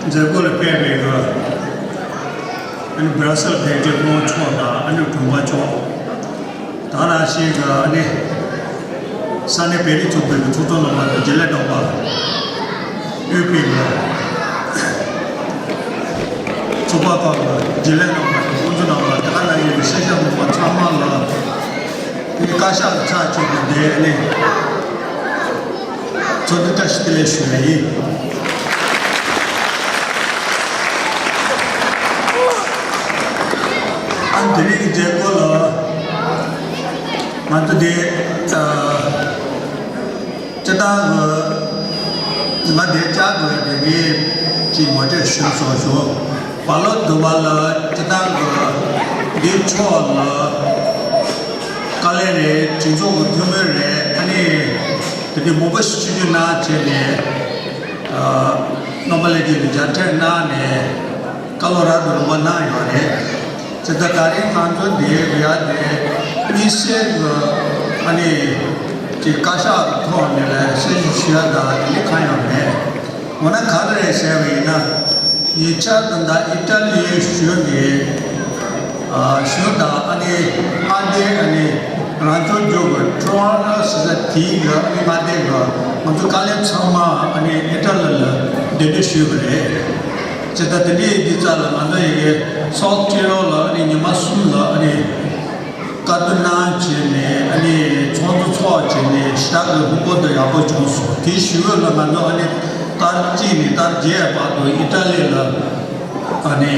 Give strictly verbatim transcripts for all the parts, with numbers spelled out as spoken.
མཛད་སྒོ་ལ་ཕེབས་པའི་གི་ཨ་ནི་སྦྲ་སལ་དད་ལྡན་སྐུ་ངོ་མཆོག་དང་ཨ་ནི་དྲུང་པ་མཆོག་དེ་ནང་བཞིན་གི་ཨ་ནི་ས་གནས་བོད་རིགས་ཚོགས་པའི་གི་ཚོགས་གཙོ་རྣམ་པ་དང་རྒྱུན་ལས་རྣམ་པ། དབུས་པའི་གི་ཚོགས་པ་ཁག་གི་རྒྱུན་ལས་རྣམ་པ་དང་དཔོན་ཚོགས་རྣམ་པ། དེ་ག་ནང་བཞིན་གི་སེར་སྐྱ་ཕོ་མོ་ཚང་མ་ལ་ངས་བཀའ་ཤག་གི་ཚབ་བྱས་ནས་འདིར་ཨ་ནི་འཚམས་འདྲི་བཀྲ་ཤིས་བདེ་ལེགས་ཞུ་ཡ་ཡིན། ཨ་དེ་རིང་གི་མཛད་སྒོ་ལ་ང་ཚོ་འདི་ཨ་སྤྱིར་བཏང་གི་ང་འདིར་བཅར་དགོས་པའི་གི་ཅིག་ངོ་སྤྲོད་ཞུ་སོང་ཞུ། བར་ལོ་བསྡུ་བ་ལ་སྤྱིར་བཏང་གི་འདི་ཕྱོགས་ལ་དཀའ་ལས་རེད། གྲོས་ཚོགས་ཀྱི་འཐུས་མི་རེད། ཨ་ནི་དེ་འདྲ་མང་པོ་ཞིག་ཆིབས་བསྒྱུར་གནང་བྱས་ནས་ཨ་རྣམ་པ་ལྷན་རྒྱས་ཀྱིས་མཇལ་འཕྲད་གནང་ནས་བཀའ་སློབ་རབ་ཏུ་རིམ་པ་གནང་ཡོད་རེད། དེ་ལྟར་ད་རེས་ང་ཚོ་འདིར་ཡོང་ཡ་དེ་དམིགས་བསལ་གྱི་ཨ་ནི་ཅིག་བཀའ་ཤག་གི་ཐོག་ནས་ལ་གསལ་བཤད་ཞུ་ཡ་དང་དེ་འདྲ་གང་ཡང་མེད། འོ་ན་ག་རེ་རེད་ཟེར་བ་ཡིན་ན། ཉེ་ཆར་དུ་ད་ཨི་ཊ་ལི་གཞུང་གིས་ཨ་གཞུང་དང་ཨ་ནི་མངའ་སྡེ་ཨ་ནི་རང་སྐྱོང་ལྗོངས་ཀྱི་ཊོ་རོན་ཊོ་ཟེར་ས་དེའི་གི་ཨ་ནི་མངའ་སྡེ་གི་ང་ཚོ་དཀའ་ལས་ཚང་མ་ཨ་ནི་ཨི་ཊ་ལི་ལ་འདོན་སྤྲོད་ཞུས་པ་རེད། བྱས་ཙང་དེ་འདྲའི་དུས་ཚོད་ལ་ང་ཚོ་ཡི་གེ་སོག་སྤྱི་ཡོངས་ལ་ཨ་ནི་ཉི་མ་གསུམ་ལ་ཨ་ནི་བཀའ་བསྡུར་གནང་བྱས་ནས་ཨ་ནི་ཚོགས་འདུ་ཚོགས་བྱས་ནས་ཞེ་དྲག་གི་ཧུར་པོ་དང་ཡག་པོ་བྱུང་སོང་། དེའི་གཞུག་གུ་ལ་ང་ཚོ་ཨ་ནི་ཟླ་གཅིག་ནས་ཟླ་བརྒྱད་བར་དུ་ཨི་ཊ་ལི་ལ་ཨ་ནི་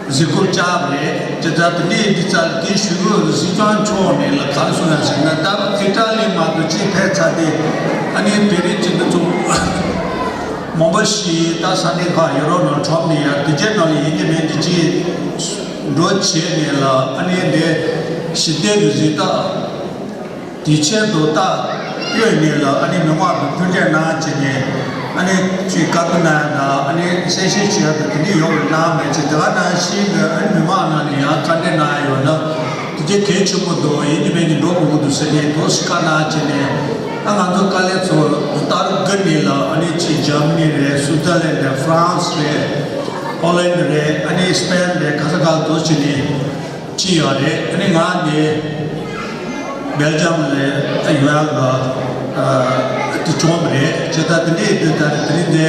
གཟིགས་སྐོར་བཅར་བ་རེད། དེ་ལྟར་དེ་འདྲའི་དུས་ཚོད་དེའི་གཞུག་གུ་སྲིད་སྐྱོང་མཆོག་ནས་ལ་ག་རེ་གསུངས་ཡ་ཟེར་ན། ད་ཨི་ཊ་ལི་མ་གཏོགས་ཅིག་ཕེབས་ཚར་ཏེ་ཨ་ནི་བོད་རིགས་སྤྱི་འཐུས་ཚོ་མང་པོ་ཞིག་ད་ས་གནས་ཁག་ཡོ་རོབ་ནང་འཁྲུག་ནས་ཡ་དེ་རྗེས་ནང་ལ་ཡིན་གཅིག་མིན་གཅིག་ཅིག་འགྲོ་བྱས་ནས་ལ་ཨ་ནི་འདི་ཞི་བདེ་གི་གཟེངས་རྟགས་དེ་ཆེད་དུ་རྟགས་བཀོད་ནས་ལ་ཨ་ནི་མི་མང་དང་མཐུན་འབྲེལ་གནང་བྱས་ནས་ཨ་ནི་ཅིག་བཀའ་བསྡུར་གནང་ཡ་དང་ཨ་ནི་གསལ་བཤད་བྱེད་ཡ་དང་དེ་འདྲ་ཡོང་བ་གནང་མེད་ཅིག་དེ་ག་ནང་བཞིན་གྱི་ཨ་ནི་མི་མང་ནང་ནས་ཡང་བཀའ་འདྲི་གནང་ཡ་ཡོད་ན་དེ་གལ་ཆེན་པོ་འདུག་ཡིན་གཅིག་མིན་གཅིག་འགྲོ་དགོས་ཀྱི་འདུག་ཟེར་ནས་དོ་སི་བཀའ་གནང་བྱས་ནས་ཨ་ང་ཚོ་དཀའ་ལས་ཚོ་ལྟར་དགུ་ནས་ལ་ཨ་ནི་ཅིག་འཇར་མ་ནི་རེད། སུའི་ཙར་ལན་རེད། ཧྥ་རན་སི་རེད། ཧོ་ལན་རེད། ཨ་ནི་སི་པེན་རེད། ག་ས་ག་འགྲོ་བྱས་ནས་ཅི་ཡོད་རེད། ཨ་ནི་ང་འདི་སྦེལ་ཇམ་ལ་ཡོད་ཡག་གི་དེ་བྱུང་བ་རེད། བྱས་ཙང་དེ་འདྲའི་དུས་ད་དེ་རིང་འདི་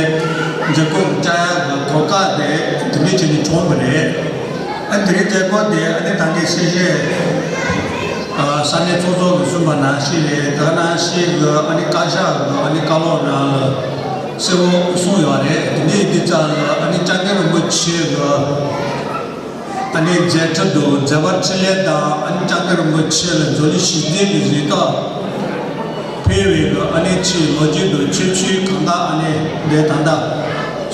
མཛད་སྒོ་བཅར་ཡག་གི་གོ་སྐབས་དེ་དེ་འདྲའི་བྱས་ནས་བྱུང་བ་རེད། ཨ་དེ་རིང་མཛད་སྒོ་དེ་ཨ་ནི་ད་ལྟའི་གསལ་བཤད་ས་གནས་ཚོགས་གཙོ་གིས་གསུངས་པ་ནང་བཞིན་རེད། དེ་ནང་བཞིན་གི་ཨ་ནི་བཀའ་ཤག་གི་ཨ་ནི་བཀའ་སློབ་རང་ལ་གསལ་པོ་གསུངས་ཡོད་རེད། དེ་འདྲའི་དུས་ཙམ་ལ་ཨ་ནི་སྐྱབས་མགོན་རིན་པོ་ཆེ་གི་ཨ་ནི་མཛད་འཕྲིན་དང་མཛད་པ་འཕྲིན་ལས་དང་ཨ་ནི་སྐྱབས་མགོན་རིན་པོ་ཆེ་ལ་འཛམ་གླིང་ཞི་བདེ་གི་གཟེངས་རྟགས་ཕུལ་བའི་གི་ཨ་ནི་ཆེས་ལོ་རྒྱུས་དང་ཁྱད་ཆོས་གང་དག་ཨ་ནི་འདི་ད་ལྟ་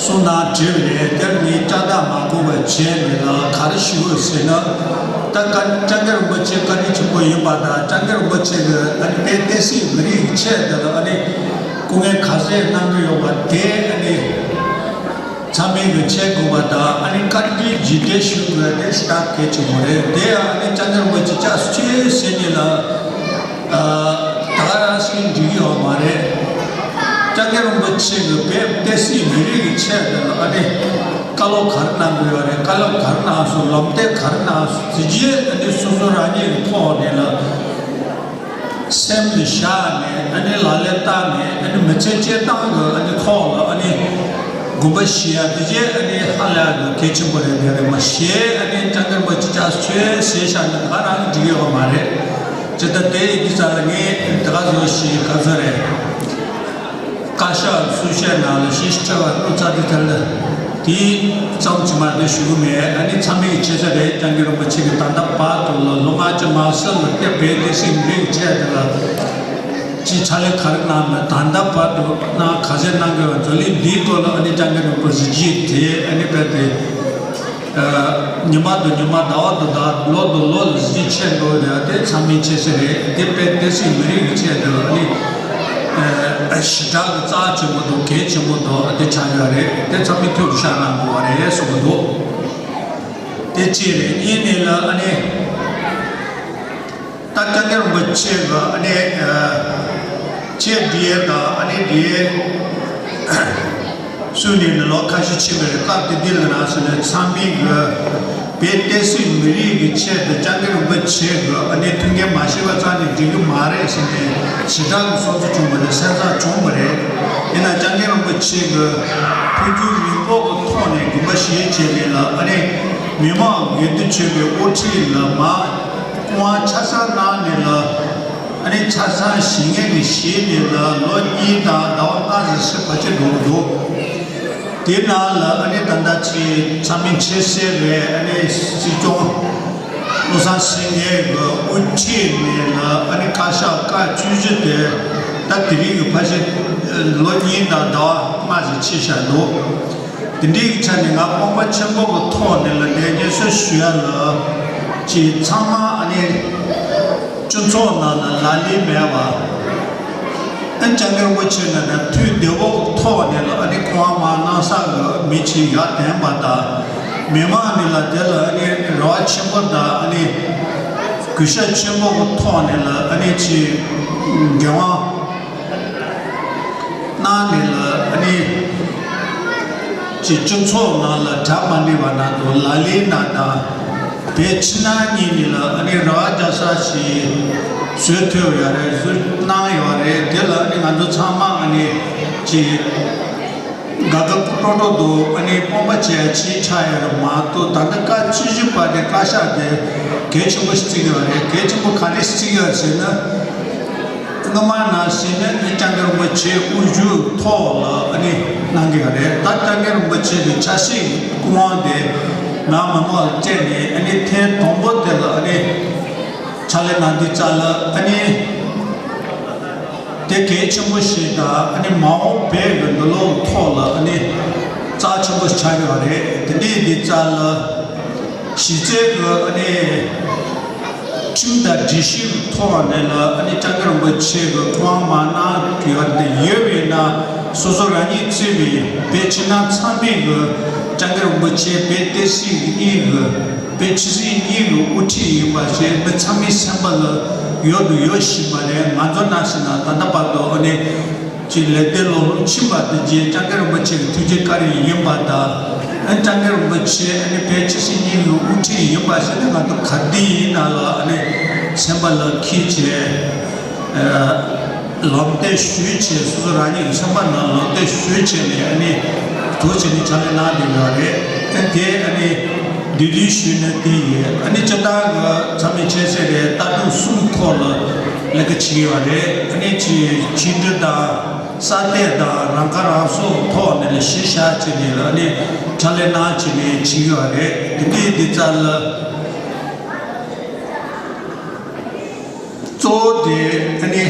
གསུང་གནང་བྲིས་པ་རེད། དེར་ངས་བསྐྱར་ཟློས་མ་དགོས་པ་བྱས་ནས་ལ་ག་རེ་ཞུ་དགོས་ཟེར་ན། ད་བཀའ་སྐྱབས་མགོན་རིན་པོ་ཆེ་བཀའ་དྲིན་ཆེན་པོ་ཡིན་པ་དང་སྐྱབས་མགོན་རིན་པོ་ཆེ་གི་ཨ་ནི་དཔེ་བསྟན་སྲིད་མི་རིགས་ཀྱི་ཆེད་དུ་ལ་ཨ་ནི་སྐུ་ངལ་ག་ཚད་གནང་གི་ཡོད་པ་དེ་ཨ་ནི། ཚང་མས་གི་བྱེད་དགོས་པ་དང་ཨ་ནི་བཀའ་དྲིན་རྗེས་དྲན་ཞུ་དགོས་དེ་ཞེ་དྲག་གལ་ཆེན་པོ་རེད། དེ་ཡང་ཨ་ནི་སྐྱབས་མགོན་རིན་པོ་ཆེ་སྐྱབས་སུ་མཆི་ཟེར་ནས་ལ་ཨ་ད་ག་རང་ཞིག་འགྲིག་གི་ཡོད་མ་རེད། སྐྱབས་མགོན་རིན་པོ་ཆེ་གི་བོད་བསྟན་སྲིད་མི་རིགས་ཀྱི་ཆེད་དུ་ལ་ཨ་ནི་བཀའ་སློབ་ག་རེ་གནང་དགོས་ཡོད་རེད། བཀའ་སློབ་ག་རེ་གནང་སོང་། ལམ་སྟོན་ག་རེ་གནང་སོང་། དེ་རྗེས་ཨ་ནི་སོ་སོ་རང་ཉིད་ཀྱི་ཐོག་ནས་ལ། སེམས་ལ་བཞག་ནས་ཨ་ནི་ལག་ལེན་བསྟར་ནས་ཨ་ནི་མི་ཚེ་སྐྱེལ་སྟངས་ཀྱི་ཨ་ནི་ཐོག་ལ་ཨ་ནི་དགོངས་པ་བཞེས་ཡ་དེ་བྱས་ཨ་ནི་ཧ་ལས་ཡ་གལ་ཆེན་པོ་རེད། དེ་རེད་མ་གཞི་ཨ་ནི་སྐྱབས་མགོན་རིན་པོ་ཆེ་སྐྱབས་སུ་མཆི་ཟེར་བཞག་ན་ད་ག་རང་འགྲིག་གི་ཡོད་མ་རེད། ཇི་ལྟར་དེ་ཡིན་དུས་ཙམ་ལ་ངས་ད་ག་ཟེར་ཞིག་ག་ཚོད་རེད། བཀའ་ཤག་གསུང་བཤད་ནང་ལ་ཞེ་ཞིག་ཁྲེལ་བ་བློ་ཚ་དེ་ཐལ་ལ། དེ་ཙམ་གྱིས་མ་གཏོགས་ཞུ་གི་མེད། ཨ་ནི་ཚང་མས་ཤེས་ས་རེད། སྐྱབས་མགོན་རིན་པོ་ཆེ་གིས་ད་ལྟ་བར་དུ་ལ་ལོ་ལྔ་བཅུ་ང་གསུམ་ལ་བསྐྱབས་པའི་བསྟན་སྲིད་མི་རིགས་ཆེད་དུ་ལ་ཅིག་ཕྱག་ལས་ག་རེ་གནང་མེད། ད་ལྟ་བར་དུ་གནང་ག་ཚད་གནང་དགོས་པ་འཛམ་གླིང་འདིའི་ཐོག་ལ་ཨ་ནི་སྐྱབས་མགོན་རིན་པོ་ཆེ་གཟི་བརྗིད་དེ་ཨ་ནི་དཔེ་དེ། ཉི་མ་དང་ཉི་མ། ཟླ་བ་དང་ཟླ་བ། ལོ་དང་ལོ་ལ་གཟི་བརྗིད་ཆེ་འགྲོ་རེད། དེ་ཚང་མས་ཤེས་ས་རེད། དེ་དཔེ་བསྟན་སྲིད་མི་རིགས་ཀྱི་ཆེད་དུ་ཨ་ནི་ཞེ་དྲག་གི་རྩ་ཆེན་པོ་དང་གལ་ཆེན་པོ་དང་དེ་ཆགས་ཡོད་རེད། དེ་ཚང་མས་ཐུགས་ལ་བཞག་གནང་དགོས་པ་རེད་གསུངས་པ་འདུག་དེ་གཅིག་རེད། གཉིས་ནས་ལ་ཨ་ནི། ད་སྐྱབས་མགོན་རིན་པོ་ཆེ་གི་ཨ་ནི་ཆེད་འདི་ཡས་དང་ཨ་ནི་འདི་ཡས་ སུ་ནས་ནི་ལོ་ཁ་ཤས་ཕྱིན་པ་རེད། སྐབས་དེ་དུས་ལ་ནང་སོ་ནས་ཚང་མས་གི་བོད་བསྟན་སྲིད་མི་རིགས་ཀྱི་ཆེད་དུ་སྐྱབས་མགོན་རིན་པོ་ཆེ་གི་ཨ་ནི་ཐུགས་འགན་མ་བཞེས་པ་རྩ་ནས་འགྲིག་གི་མ་རེད་ཟེར་ནས་ཞེ་དྲག་གི་སོ་སོ་བྱུང་བ་རེད། སེམས་ཚ་བྱུང་བ་རེད། ཡིན་ན་སྐྱབས་མགོན་རིན་པོ་ཆེ་གི་ཐུགས་རྒྱུད་ཡངས་པོ་གི་ཐོག་ནས་དགོངས་པ་བཞེས་བྱས་ནས་ལ་ཨ་ནི་མི་མང་འོས་བསྡུ་བྱས་པའི་དབུ་ཁྲིད་ལ་མ་དབང་ཆ་ཚང་གནང་ནས་ལ། ཨ་ནི་ཆ་ཚང་ཞི་ངན་གྱི་ཞིག་ནས་ལ་ལོ་གཉིས་དང་ཟླ་བ་ལྔ་ཙམ་ཞིག་ཕལ་ཆེར་འགྲོ་གི་འདུག་དེའི་ནང་ལ་ཨ་ནི་ད་ལྟ་ཅིག་ཚང་མས་མཁྱེན་གསལ་རེད། ཨ་ནི་སྲིད་སྐྱོང་བློ་བཟང་སེང་གེ་གི་དབུ་ཁྲིད་ནས་ལ་ཨ་ནི་བཀའ་ཤག་བཀའ་བཅུ་བཞི་དེ་ད་དེ་རིང་གི་ཕལ་ཆེར་ལོ་གཉིས་དང་ཟླ་བ་ལྔ་ཙམ་ཕྱིན་བཞག་འདུག་དེ་འདྲའི་ཆ་ནས་ང་དཔོན་པོ་ཆེན་པོ་གི་ཐོག་ནས་ལ་ངས་སྙན་སེང་ཞུ་ཡ་ལ་ཅིག་ཚང་མ་ཨ་ནི་སྤྱི་ཚོགས་ནང་ལ་ལག་ལེན་མེད་པ། ཨ་ནི་སྐྱབས་མགོན་རིན་པོ་ཆེ་ནང་ན་དུས་བདེ་བོ་གི་ཐོག་ནས་ལ་ཨ་ནི་ཁོང་མ་གནང་ས་གི་མི་ཅིག་ཡར་དེན་པ་དང་མི་མང་ནས་ལ་དེ་ལ་ཨ་ནི་རེ་བ་ཆེན་པོ་དང་ཨ་ནི་གུས་ཞབས་ཆེན་པོ་གི་ཐོག་ནས་ལ་ཨ་ནི་ཅིག་འགན་དབང་གནང་ནས་ལ་ཨ་ནི་ཅིག་སྤྱི་ཚོགས་ནང་ལ་གྲ་མ་འགྲིག་པ་ནང་དུ་ལག་ལེན་ན་དང་བོད་ཕྱི་ནང་གཉིས་ནས་ལ་ཨ་ནི་རེ་བ་རྒྱག་ས་ཞིག་བཟོས་ཐུབ་ཡོད་རེད། བཟོས་གནང་ཡོད་རེད། དེ་ལ་ཨ་ནི་ང་ཚོ་ཚང་མ་ཨ་ནི་ཅིག་དགའ་དགའ་སྤྲོ་སྤྲོ་འདུག་ཨ་ནི་དཔོན་པོ་བྱས་ཕྱིན་ཆགས་ཡོད་རེད་མ་གཏོགས། ད་ལྟ་བཀའ་བཅུ་བཞི་པ་དེ་བཀའ་ཤག་དེ་གལ་ཆེན་པོ་ཞིག་བརྩི་གི་ཡོད་རེད། གལ་ཆེན་པོ་ག་རེ་བརྩི་གི་ཡོད་ཟེར་ན། སྔོན་མ་ནང་བཞིན་ནི་ཨ་ནི་སྐྱབས་མགོན་རིན་པོ་ཆེའི་དབུ་བཞུགས་ཐོག་ལ་ཨ་ནི་གནང་གི་ཡོད་རེད། ད་སྐྱབས་མགོན་རིན་པོ་ཆེ་གི་ཆབ་སྲིད་སྐུ་དབང་དེ་ནང་མི་མང་ལ་སྤྲད་ནས་ཨ་ནི་ཐེངས་དང་པོ་དེ་ལ་ཨ་ནི་ཕྱག་ལས་གནང་དུས་ཙམ་ལ་ཨ་ནི་དེ་གལ་ཆེན་པོ་ཞིག་དང་ཨ་ནི་མ་འོངས་བོད་ཀྱི་འདི་ལོ་ཐོག་ལ་ཨ་ནི་རྩ་ཆེན་པོ་ཆགས་ཡོད་རེད། དེ་འདྲའི་དུས་ཙམ་ལ་གཞི་རྩའི་གི་ཨ་ནི། ཁྲིམས་དང་སྒྲིག་གཞི་གི་ཐོག་ནས་ལ་ཨ་ནི་སྐྱབས་མགོན་རིན་པོ་ཆེ་གི་སྐུ་དབང་མ་གནང་གི་ཡོད་དེ་ཡོད་པས་ན། སོ་སོ་རང་ཉིད་བརྩིས་པའི་བོད་ཕྱི་ནང་ཚང་མས་གི་སྐྱབས་མགོན་རིན་པོ་ཆེ་བོད་བསྟན་སྲིད་གཉིས་གི་བོད་ཕྱི་སྲིད་གཉིས་གི་དབུ་ཁྲིད་ཡིན་པ་ཞིག་མི་ཚང་མའི་སེམས་པ་ལ་ཡོད་དུ་ཡོད་བཞིན་པ་རེད། ང་ཚོ་ནང་བཞིན་ན་ད་ལྟ་བར་དུ་ཨ་ནི། ཅིག་ལས་དེ་ལོ་ལོ་ཕྱིན་པ་དེ་རྗེས་སྐྱབས་མགོན་རིན་པོ་ཆེ་གི་ཐུགས་རྗེ་བཀའ་དྲིན་ཡིན་པ་དང་། ཨ་ནི་སྐྱབས་མགོན་རིན་པོ་ཆེ་ཨ་ནི་བོད་ཕྱི་སྲིད་གཉིས་ཀྱི་དབུ་ཁྲིད་ཡིན་པ་ཞིག་ནི་ང་ཚོ་ག་དུས་ཡིན་ན་ལ་ཨ་ནི་སེམས་པ་ལ་འཁྱེར་བྱས། ལམ་སྟོན་ཞུས་བྱས། སོ་སོ་རང་ཉིད་ཀྱི་སེམས་པ་ནང་ལམ་སྟོན་ཞུས་བྱས་ནས་ཨ་ནི་དུ་བྱས་ནས་ཕྱག་ལས་གནང་བསྡད་ཡོད་རེད། ཨ་ནི་དེ་ཨ་ནི་བསྡུས་བསྡུས་ཞུས་ནས་དེ་ཡིན། ཨ་ནི་སྤྱིར་བཏང་གི་ཚང་མས་མཁྱེན་གསལ་རེད། ལྟ་གྲུབ་གསུམ་ཐོག་ལ་ལས་ཀ་བྱེད་ཀྱི་ཡོད་རེད། ཨ་ནི་ཅིག་ཕྱི་འབྲེལ་དང་། ས་གནས་དང་རང་ཁ་རང་གསོ་ཐོག་ནས་ལ་གཞི་བཞག་བྱས་ནས་ལ་ནི་ཕྱག་ལས་གནང་བྱས་ནས་བྱེད་ཀྱི་ཡོད་རེད། དེ་འདྲའི་འདི་ཙམ་ལ་གཙོ་བོ་དེ་ཨ་ནི་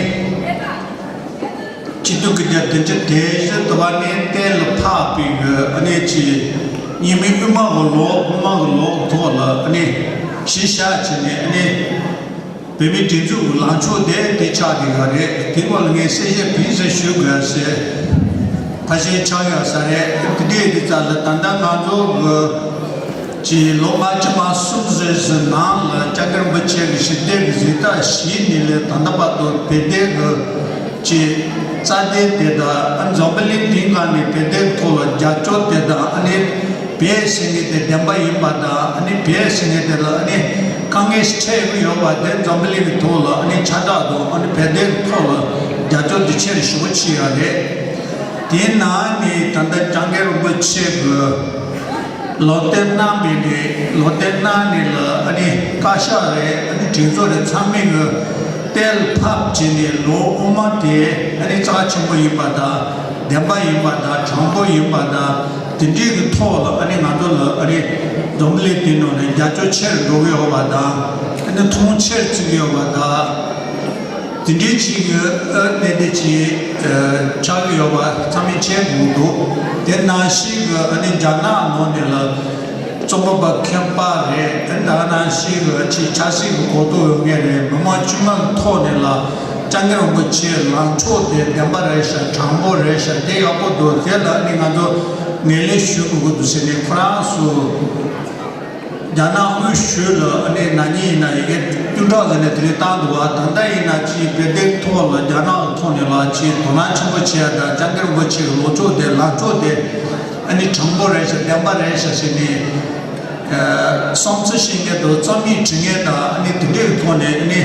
སྤྱི་འཐུས་ཀྱི་རྒྱ་བདུན་ཅུ་དོན་བཞི་དུ་བ་ནས་གཏན་ལ་ཕབ་པའི་གི་ཨ་ནི་ཅི་ཉི་མའི་དབུ་མ་གི་ལོ་དབུ་མ་གི་ལོ་ཐོག་ལ་ཨ་ནི་གཞི་བཞག་བྱས་ནས་ཨ་ནི། བོད་མིའི་སྒྲིག་འཛུགས་ལངས་ཕྱོགས་དེ་དེ་ཆགས་ཀྱི་ཡོད་རེད། དེ་སྐོར་ལ་ངས་གསལ་བཤད་ཕུན་སུམ་ཞུ་དགོས་ཟེར་ཕལ་ཆེར་ཆགས་ཡོད་ས་རེད། དེ་འདྲའི་དུས་ཙམ་ལ་ད་ལྟ་ང་ཚོ་གི་ཅིག་ལོ་ལྔ་བཅུ་ང་གསུམ་ཟིན་ཟིན་ནང་ལ་སྐྱབས་མགོན་རིན་པོ་ཆེ་གི་ཞི་བདེ་གི་གཟེངས་རྟགས་བཞེས་ནས་ལས་ད་ལྟ་བར་དུ་བོད་དོན་གི་ཅིག་རྩ་དོན་དེ་དང་ཨ་འཛམ་བུ་གླིང་སྟེང་ཁ་ནས་བོད་དོན་ཐོག་ལ་རྒྱབ་སྐྱོར་དེ་དང་ཨ་ནི། བོད་ཟེར་མཁན་དེ་བདེན་པ་ཡིན་པ་དང་། ཨ་ནི་བོད་ཟེར་མཁན་དེ་ལ་ཨ་ནི་དཀའ་ངལ་ཞིག་འཕྲད་ཀྱི་ཡོད་པ་དེ་འཛམ་བུ་གླིང་གི་ཐོག་ལ་ཨ་ནི་ཁྱབ་བསྒྲགས་དང་། ཨ་ནི་བོད་དོན་གྱི་ཐོག་ལ་རྒྱབ་སྐྱོར་དེ་ཆེ་རུ་ཞེ་པོ་ཕྱིན་ཡོད་རེད། དེའི་ནང་ནས་ད་ལྟ་སྐྱབས་མགོན་རིན་པོ་ཆེ་གི་ལམ་སྟོན་གནང་བའི་ནས་ལམ་སྟོན་གནང་ནས་ལ་ཨ་ནི་བཀའ་ཤག་རེད། ཨ་ནི་གྲོས་ཚོགས་རེད། ཚང་མས་གི་གཏན་ལ་ཕབ་བྱས་ནས་ལོ་དབུ་མ་དེ་ཨ་ནི་རྩ་ཆེན་པོ་ཡིན་པ་དང་། བདེན་པ་ཡིན་པ་དང་། དྲང་པོ་ཡིན་པ་དང་། དེ་འདྲའི་གི་ཐོག་ལ་ཨ་ནི་ང་ཚོ་ལ་ཨ་ནི་འཛམ་བུ་གླིང་འདིའི་ནང་ནས་རྒྱབ་སྐྱོར་ཆེ་རུ་འགྲོ་གི་ཡོད་པ་དང་། ཨ་ནི་མཐོང་ཆེར་བརྩི་གི་ཡོད་པ་དང་། དེ་འདྲའི་ཅིག་གི་ཨ་གནད་དོན་ཅིག་ཨ་ཆགས་ཀྱི་ཡོད་པ་ཚང་མས་མཁྱེན་དགོས་འདུག་དེ་ནང་བཞིན་གི་ཨ་ནི་རྒྱ་ནག་ནང་ནས་ལ། རྩོམ་པ་པོ་མཁས་པ་རེད། དེ་ནང་བཞིན་གྱི་ཆེས་ཆབ་སྲིད་ཀྱི་གོ་རྟོགས་ཡོད་མཁན་རེད། མི་མང་དཀྱུས་མ་གི་ཐོག་ནས་ལ་སྐྱབས་མགོན་རིན་པོ་ཆེའི་ལངས་ཕྱོགས་དེ་བདེན་པ་རེད་ཤག་དྲང་པོ་རེད་ཤག་དེ་ཡག་པོ་འདུག་དེ་ལ་ནི་ང་ཚོ་ངོས་ལེན་ཞུ་དགོས་ཀྱི་འདུག་ཟེར་ནས་ཁོ་རང་ཚོ་ རྒྱ་ནག་དབུས་ཤོད་ལ་ཨ་ནི་ན་ནིང་ཡིན་ན་ཡི་གེ་བཅུ་ཕྲག་ཟེར་ནས་དེ་རིང་བཏང་འདུག་བ། ད་ལྟ་ཡིན་ན་ཅིག་བོད་དོན་ཐོག་ལ་རྒྱ་ནག་གི་ཐོག་ནས་ལ་ཅིག་དོ་སྣང་ཆེན་པོ་བྱས་ཡ་དང་སྐྱབས་མགོན་རིན་པོ་ཆེ་གི་ལོ་ཕྱོགས་དེ་ལངས་ཕྱོགས་དེ་ཨ་ནི་དྲང་པོ་རེད་ཤག་བདེན་པ་རེད་ཤག་ཟེར་ནས་བསམ་ཚུལ་བཤད་མཁན་དང་རྩོམ་ཡིག་འབྲི་མཁན་དང་ཨ་ནི་དེ་འདྲའི་ཐོག་ནས་ཨ་ནི།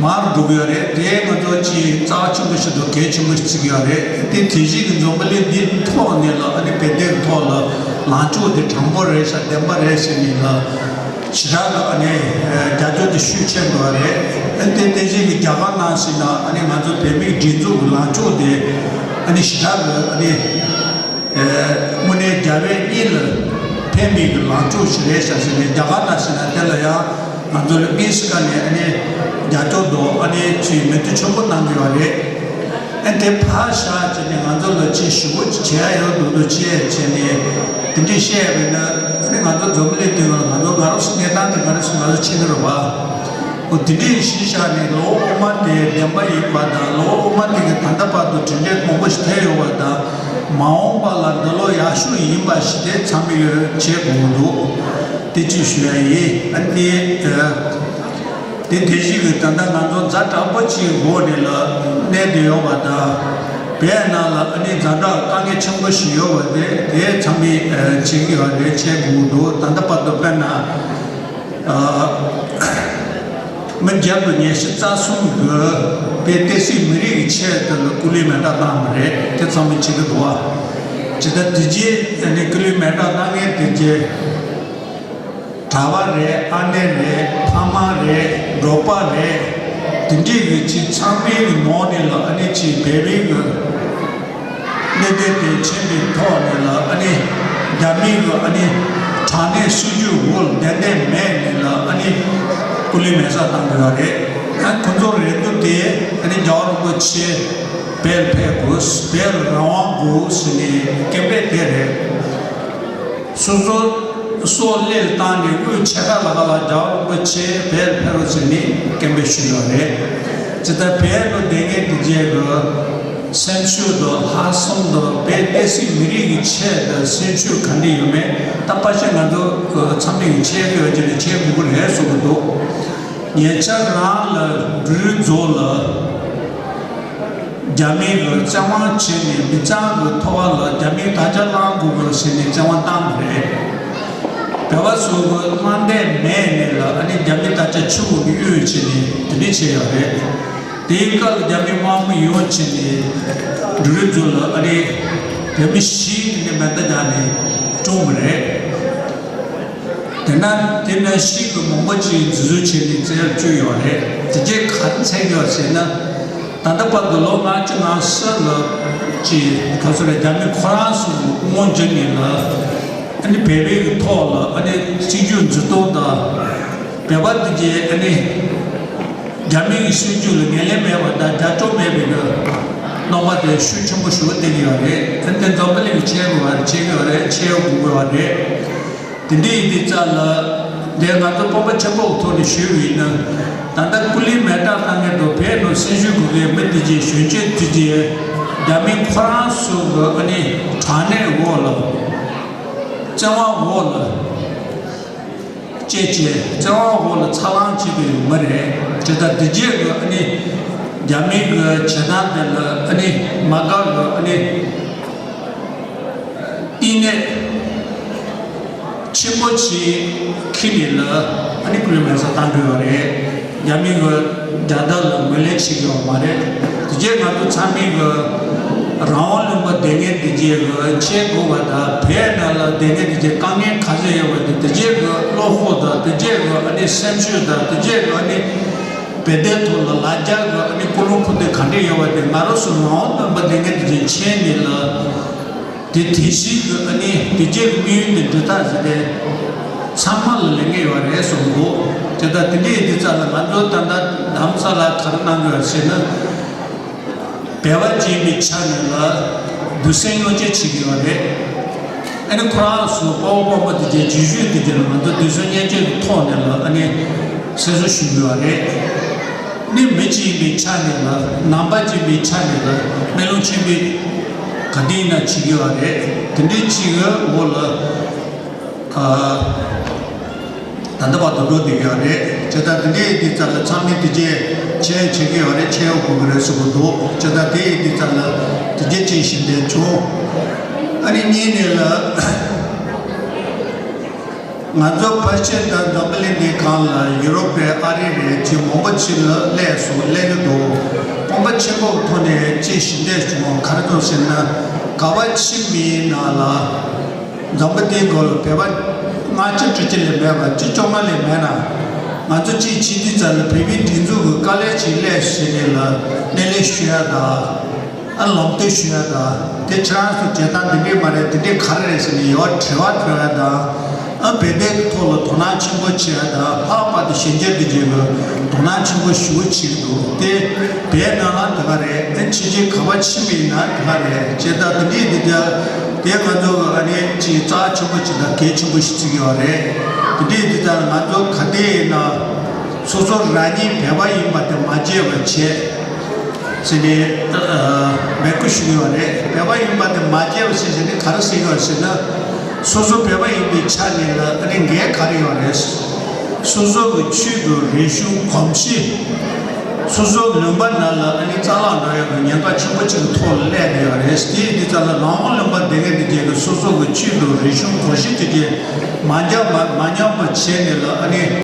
མར་འགྲོ་གི་ཡོད་རེད། དེ་ང་ཚོ་ཅིག་རྩ་ཆེན་པོ་ཞིག་དང་གལ་ཆེན་པོ་ཞིག་བརྩི་གི་ཡོད་རེད། དེ་དེ་བཞིན་གྱི་འཛམ་བུ་གླིང་འདིའི་ཐོག་ནས་ལ་ཨ་ནི་བོད་དོན་ཐོག་ལ་ལངས་ཕྱོགས་དེ་དྲང་པོ་རེད་ཤག་བདེན་པ་རེད་ཟེར་ནས་ལ་ཞེ་དྲག་གི་ཨ་ནི་རྒྱབ་སྐྱོར་དེ་ཤུགས་ཆེ་འགྲོ་བ་རེད། ཨ་དེ་དེ་བཞིན་གྱི་རྒྱ་གར་ནང་ཞིག་ན་ཨ་ནི་ང་ཚོ་བོད་མིའི་སྒྲིག་འཛུགས་ཀྱི་ལངས་ཕྱོགས་དེ་ཨ་ནི་ཞེ་དྲག་གི་ཨ་ནི། དངོས་གནས་རྒྱལ་བ་གཉིས་ལ་ཕན་པའི་གི་ལངས་ཕྱོགས་ཤིག་རེད་ཤག་ཟེར་ནས་རྒྱ་གར་ནང་ཞིག་ན་དེ་ལ་ཡང་ང་ཚོ་ལ་དམིགས་སུ་བཀར་ནས་ཨ་ནི་རྒྱབ་སྐྱོར་དང་ཨ་ནི་ཅིག་མོས་མཐུན་ཆེན་པོ་གནང་གི་ཡོད་རེད། ཨ་དེ་ཕར་བཞག་བྱས་ནས་ང་ཚོ་ལ་ཅིག་ཞུ་བོ་ཅིག་བྱེད་ཡ་ཡོད་འདུག་འདུག་ཅེས་བྱས་ནས་དེ་འདྲས་བཤད་ཡ་མེད་ན་ཨ་ནི་ང་ཚོ་འཛམ་བུ་གླིང་སྟེང་ལ་ང་ཚོ་ང་རང་ཚོ་གནས་སྟངས་དེ་ག་རེ་སོང་ང་ཚོ་ཤེས་ཀྱི་རེད་བ། འོ་དེ་འདྲས་གཞི་བཞག་ནས་ལོ་འོ་མ་དེ་བདེན་པ་ཡིན་པ་དང་ལོ་འོ་མ་དེ་གི་ད་ལྟ་བར་དུ་གྲུབ་འབྲས་མང་པོ་ཞིག་ཐོན་ཡོད་པ་དང་མ་འོངས་པ་ལ་འདི་ལོ་ཡག་ཤོས་ཡིན་པ་ཞིག་དེ་ཚང་མས་ཡོད་བྱེད་དགོས་འདུག་དེ་ཅིག་ཞུ་ཡ་ཡིན། ཨ་ནི་དེ་དེ་བཞིན་གྱི་ད་ལྟ་ང་ཚོ་ཛ་དྲག་པོ་ཅིག་འགོ་ནས་ལ་གནས་བསྡད་ཡོད་པ་དང་བོད་ནང་ལ་ཨ་ནི་ཛ་དྲག་དཀའ་ངལ་ཆེན་པོ་ཞིག་ཡོད་པ་དེ་དེ་ཚང་མས་བྱེད་ཀྱི་ཡོད་རེད། བྱེད་དགོས་འདུག་ད་ལྟ་བར་དུ་དཔེར་ན། མི་བརྒྱ་དང་ཉི་ཤུ་རྩ་གསུམ་གྱིས་བོད་བསྟན་སྲིད་མི་རིགས་ཀྱི་ཆེད་དུ་ལ་སྐུ་ལུས་མེ་སྲེག་བཏང་བ་རེད། དེ་ཚང་མས་བྱེད་ཀྱི་འདུག་བ། ཇི་ལྟར་དེ་རྗེས་ནས་སྐུ་ལུས་མེ་སྲེག་བཏང་མཁན་དེ་རྗེས་གྲྭ་པ་རེད། ཨ་ནེ་རེད། ཕ་མ་རེད། འབྲོག་པ་རེད། དེ་འདྲས་ཀྱི་ཅིག་ཚང་མའི་གི་ནང་ནས་ལ་ཨ་ནེ་ཅིག་བོད་པའི་གི་གནད་དོན་དེ་མཁྱེན་པའི་ཐོག་ནས་ལ་ཨ་ནི་རྒྱ་མི་གི་ཨ་ནི་དྲག་གནོན་སྲིད་ཇུས་འོག་ལ་གདན་འདྲེན་མེད་ནས་ལ་ཨ་ནི་སྐུ་ལུས་མེ་སྲེག་བཏང་དགོས་པ་རེད། ཨ་ཁོ་ཚོ་རེ་འདུན་དེ་ཨ་ནི་རྒྱལ་བ་རིན་པོ་ཆེ་བོད་ཕེབས་དགོས། བོད་རང་དབང་དགོས་ཟེར་ནས་སྐད་འབོད་དེ་རེད། སོ་སོ་སྲོག་བློས་བཏང་ནས་དབུས་ཕྱེད་ཀ་ལ་ཀ་ལ་རྒྱལ་བ་རིན་པོ་ཆེ་བོད་ཕེབས་རོགས་ཟེར་ནས་སྐད་འབོད་ཞུས་ཡོད་རེད། ཇི་ལྟར་བོད་དུ་བསྡད་མཁན་དེ་རྗེས་ཀྱི་སེམས་ཤུགས་དང་ལྷག་བསམ་དང་བོད་བསྟན་སྲིད་མི་རིགས་ཀྱི་ཆེད་དུ་སེམས་ཤུགས་ག་འདྲ་ཡོད་མེད་ད་ཕལ་ཆེར་ང་ཚོ་ཚང་མས་ཤེས་ཀྱི་ཡོད་ཀྱི་རེད། ཤེས་དགོས་ཀྱི་རེད་གསུང་གི་འདུག་ཉེ་ཆར་རང་ལ་འབྲུག་རྫོང་ལ། རྒྱ་མི་གི་བཙན་དབང་བྱས་ནས་མི་གཙང་གི་ཐོག་ལ་རྒྱ་མིའི་དར་ཆ་བསླང་དགོས་གི་ཟེར་ནས་བཙན་དབང་བཏང་བ་རེད། བོད་པ་ཚོ་གི་དམག་སྡེ་མེད་ནས་ལ་ཨ་ནི་རྒྱ་མི་དར་ཆ་ཆུ་བོ་གི་གཡུག་བྱས་ནས་དེ་འདྲས་བྱས་ཡོད་རེད། དེའི་སྐབས་ལ་རྒྱ་མི་དམག་མི་ཡོང་བྱས་ནས་འབྲུག་རི་རྫོང་ལ་ཨ་ནི་རྒྱ་མི་བཞི་དེ་འདྲས་མེ་མདའ་བརྒྱབ་ནས་བཀྲོངས་པ་རེད། དེ་ན་དེ་ནང་བཞིན་གྱི་མང་པོ་ཅིག་འཛིན་བཟུང་བྱས་ནས་བཙན་བྱོལ་བསྐྱོད་ཡོད་རེད། དེ་རྗེས་ག་རེ་འཚོལ་གྱི་ཡོད་ཟེར་ན། ད་ལྟ་བར་དུ་ལོ་ལྔ་བཅུ་ང་གསུམ་ལ་ཅིག་ག་ཚོད་རེད། རྒྱ་མི་ཁོ་རང་ཚོ་དབང་བསྒྱུར་ནས་ལ་ཨ་ནི་བོད་པའི་གི་ཐོག་ལ་ཨ་ནི་སྲིད་ཇུས་འཛིན་སྟངས་དང་བོད་པ་དེ་རྗེས་ཨ་ནི་རྒྱ་མི་གི་སྲིད་ཇུས་ལ་ངོས་ལེན་མེད་པ་དང་རྒྱབ་སྐྱོར་མེད་པའི་གི་རྣམ་པ་དེ་ཤུགས་ཆེན་པོ་ཞིག་བསྟན་གྱི་ཡོད་རེད། ཨ་ནི་དེ་འཛམ་བུ་གླིང་གི་བྱེད་དགོས་པ་རེད། བྱེད་དགོས་པ་རེད། བྱེད་དགོས་པ་རེད། དེ་འདྲའི་ཡིན་དུས་ཙང་ལ་འདིར་ང་ཚོ་སྤོབས་པ་ཆེན་པོའི་ཐོག་ནས་ཞུས་པ་ཡིན་ན། ད་ལྟ་སྐུ་ལུས་མེ་སྲེག་བཏང་མཁན་དང་བོད་ནང་སེམས་ཤུགས་དགོས་མཁན་མི་དེ་རྗེས་གཞོན་སྐྱེས་དེ་རྗེས་རྒྱ་མི་ཁོ་རང་ཚོ་གི་ཨ་ནི་དྲག་གནོན་འོག་ལ་བཙན་དབང་འོག་ལ་སྐྱེས་བྱས་བཙན་དབང་འོག་ལ་འཚར་ལོངས་བྱས་པའི་མི་རེད། དེ་ལྟར་དེ་རྗེས་གི་ཨ་ནི་རྒྱ་མི་གི་བྱེད་སྟངས་དེ་ལ་ཨ་ནི་མ་དགའ་གི་ཨ་ནི། བསྟི་གནས་ཆེན་པོ་ཞིག་འཁྱེར་ནས་ལ་ཨ་ནི་སྐུ་ལུས་མེ་སྲེག་བཏང་དགོས་པ་རེད། རྒྱ་མི་གི་རྒྱལ་དར་ལ་ངོས་ལེན་བྱེད་ཀྱི་ཡོད་མ་རེད། དེ་རྗེས་ང་ཚོ་ཚང་མས་གི་རང་དབང་ལུང་པ་བསྡད་མཁན་དེ་རྗེས་གི་བྱེད་དགོས་པ་དང་བོད་ནང་ལ་བསྡད་མཁན་དེ་རྗེས་དཀའ་ངལ་ག་ཚོད་ཡོད་པ་དེ་དེ་རྗེས་གི་བློ་ཁོག་དང་དེ་རྗེས་གི་ཨ་ནི་སེམས་ཤུགས་དང་དེ་རྗེས་གི་ཨ་ནི། བོད་དོན་ཐོག་ལ་ལ་རྒྱ་གི་ཨ་ནི་ཀུན་སློང་ཁུར་དེ་ག་འདྲས་ཡོད་པ་དེ་ང་རང་ཚོ་རང་དབང་ལུང་པ་བསྡད་མཁན་དེ་ཚོས་མཁྱེན་ནས་ལ། དེ་དེ་བཞིན་གྱི་ཨ་ནི་དེ་རྗེས་ཀྱི་དམིགས་ཡུལ་དེ་འགྲུབ་ཐབས་ཟེར་ཏེ་ཚང་མ་ལ་ལས་འགན་ཡོད་རེད་གསུངས་འདུག་དེ་ལྟར་དེ་འདྲས་ཡིན་དུས་ཙང་ལ་ང་ཚོ་ད་ལྟ་རྡ་རམ་ས་ལར་ག་རེ་གནང་གི་ཡོད་ཟེར་ན། བོད་པ་ཅིག་ཡིན་པའི་ཆ་ནས་ལ་འདུག་སེམས་མཉམ་སྐྱེད་བྱེད་ཀྱི་ཡོད་རེད། ཨ་ནི་ཁོ་རང་ཚོ་དཔའ་བོ་དཔའ་མོ་དེ་གའི་རྗེས་ཤུལ་དེ་གའི་ལ་ང་ཚོ་འདུག་སེམས་མཉམ་སྐྱེད་ཀྱི་ཐོག་ནས་ལ་ཨ་ནི་སེམས་གསོ་ཞུ་གི་ཡོད་རེད། ནི་མི་ཅིག་ཡིན་པའི་ཆ་ནས་ལ་ནང་པ་ཅིག་ཡིན་པའི་ཆ་ནས་ལ་སྨོན་ལམ་ཆེན་པོ་ག་དུས་ཡིན་ན་བྱེད་ཀྱི་ཡོད་རེད། དེ་འདྲའི་ཅིག་གི་འོག་ལ། ཨ། ད་ལྟ་བར་དུ་འགྲོ་བསྡད་ཡོད་རེད། བྱས་ཙང་དེ་འདྲའི་དུས་ཙམ་ལ་ཚང་མས་དེ་རྗེས་མཁྱེན་ཡོད་བྱེད་ཀྱི་ཡོད་རེད། མཁྱེན་ཡོད་དགོས་ཀྱི་རེད་ཟེར་གྱི་འདུག་བྱས་ཙང་དེའི་དུས་ཙམ་ལ་དེ་རྗེས་ཅིག་ཞུ་འདོད་བྱུང་། ཨ་ནི་གཉིས་ནས་ལ། ང་ཚོ་ཕལ་ཆེར་ད་འཛམ་བུ་གླིང་འདིའི་སྒང་ལ་ཡུ་རོབ་རེད། ཨ་རི་རེད། ཅིག་མང་པོ་ཅིག་ལ་སླེབས་སོང་། སླེབས་ཀྱི་འདུག་དཔོན་པོ་ཆེན་པོའི་ཐོག་ནས་ཅིག་ཞུ་འདོད་བྱུང་། ག་རེ་འདུག་ཟེར་ན། ག་པར་ཕྱིན་པའི་ནང་ལ། འཛམ་བུ་གླིང་སྒང་ལ་བོད་པ་ལྔ་བཅུ་དྲུག་ཅུ་ལས་མེད་པ། བཅུ་བཅོ་ལྔ་ལས་མེད་ན། ང་ཚོ་གཅིག་ཕྱིན་དུས་ཙམ་ལ་བོད་མིའི་སྒྲིག་འཛུགས་ཀྱི་དཀའ་ལས་ཅིག་སླེབས་ཟེར་ནས་ལ་སྣེ་ལེན་ཞུ་ཡ་དང་། ཨ། ལམ་སྟོན་ཞུ་ཡ་དང་། དེ་ཁྱེད་རང་ཚོ་བྱེད་སྟངས་འདི་འདྲས་མ་རེད། འདི་འདྲས་ག་རེ་རེད་ཟེར་ནས་ཡོད་དྲི་བ་དྲི་བ་དང་། ཨ། བོད་དོན་གྱི་ཐོག་ལ་དོ་སྣང་ཆེན་པོ་བྱེད་ཡ་དང་། ལྷག་པར་དུ་གཞོན་སྐྱེས་འདི་འདྲས་ལ་དོ་སྣང་ཆེན་པོ་ཞེ་པོ་བྱེད་ཀྱི་འདུག་དེ་བོད་ནང་ལ་དེ་ག་རེད། ཨ། ཕྱི་རྒྱལ་ག་པར་ཕྱིན་པའི་ནང་དེ་ག་རེད། བྱས་ཙང་དེ་འདྲས་འདི་འདྲ་དེ་ང་ཚོ་ཨ་ནི་ཅིག་རྩ་ཆེན་པོ་ཅིག་དང་གལ་ཆེན་པོ་ཞིག་བརྩི་གི་ཡོད་རེད། དེ་འདྲས་འདི་ལྟར་ང་ཚོ་ག་དུས་ཡིན་ན་སོ་སོ་རང་ཉིད་བོད་པ་ཡིན་པ་དེ་མ་བརྗེད་པ་བྱས་ཟེར་ནས་འབོད་སྐུལ་ཞུ་གི་ཡོད་རེད། བོད་པ་ཡིན་པ་དེ་མ་བརྗེད་པ་བྱས་ཟེར་ནས་ག་རེ་ཟེར་གི་ཡོད་ཟེར་ན། སོ་སོ་བོད་པ་ཡིན་པའི་ཆ་ནས་ལ་ཨ་ནི་འགན་ག་རེ་ཡོད་རེད། སོ་སོ་གི་ཆོས་དང་རིག་གཞུང་གོམས་གཤིས། སོ་སོ་ལུང་པ་ནང་ལ་ཨ་ནི་རྩ་བརླག་འགྲོ་ཡག་གི་ཉེན་ཁ་ཆེན་པོ་ཅིག་གི་ཐོག་ལ་སླེབས་བསྡད་ཡོད་རེད། དེ་ཡིན་དུས་ཙམ་ལ་རང་དབང་ལུང་པ་བསྡད་མཁན་དེ་གས་ཀྱིས་སོ་སོ་གི་ཆོས་དང་རིག་གཞུང་གོམས་གཤིས་དེ་གས་མ་ཉམས་པ་མ་ཉམས་པ་བྱས་ནས་ལ་ཨ་ནི་